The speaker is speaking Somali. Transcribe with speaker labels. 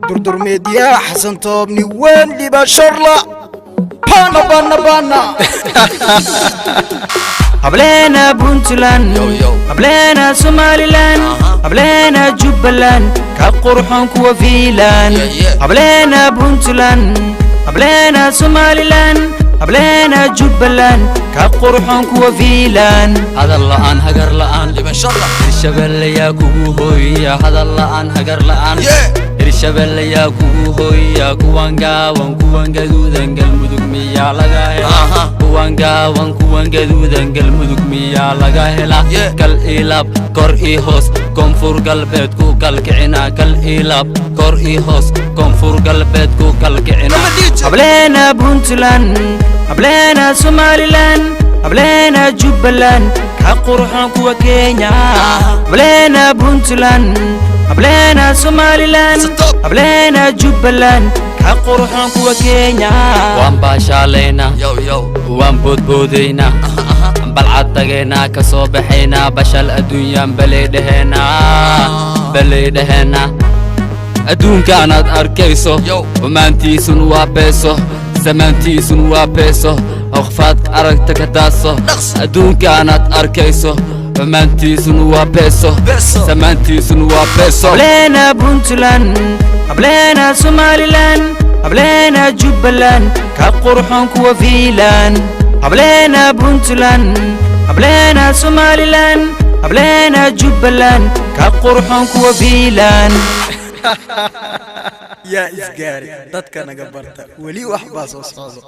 Speaker 1: Durdurmeedyaa Xasan Toobni weyn dhiba sharla bana bana bana.
Speaker 2: Hableena Puntland, hableena Somalilan, hableena Jubbaland, ka qurxoon kuwa Fiilan. Hableena Puntland, hableena Somalilan, hableena Jubbaland, ka qurxoon kuwa Fiilan.
Speaker 3: Hadal la'aan, hagar la'aan, Hirshabelle yaa kugu hooya. Hadal la'aan, hagar la'aan, Hirshabelle yaa kugu hooya. Kuwan gaawan, kuwan gaduudan, Galmudug miyaa laga hela? Kuwan gaawan, kuwan gaduudan, Galmudug miyaa laga hela? Kal ilaab, kor ii hoos, Koonfur Galbeed ku kalkicina. Kal ilaab, kor ii hoos, Koonfur Galbeed ku kalkicina.
Speaker 2: Hableena Puntland, hableena Somalilan, hableena Jubbaland, ka qurxoon kuwa Kenya. Hableena Puntland, hableena Somalilan, hableena Jubbaland, ka qurxoon kuwa Kenya.
Speaker 3: Waan baashaalaynaa, waan boodboodaynaa, Balcad tagaynaa, ka soo baxaynaa, bashal adduunyaan balay dheheenaa, balay dheheenaa. Adduunkaanaad arkayso, xumaantiisun waa beeso, samaantiisun waa beeso, oqfaad aragta ka daaso. Adduunkaanaad arkayso, xumaantiisun waa beeso, samaantiisun waa beeso.
Speaker 2: Hableena Puntland, hableena Somalilan, hableena Jubbaland, ka qurxoon kuwa Fiilan. Hableena Puntland, hableena Somalilan, hableena Jubbaland, ka qurxoon kuwa Fiilan.
Speaker 1: Yaa isgaari dadka naga barta, weli wax baa soo socdo.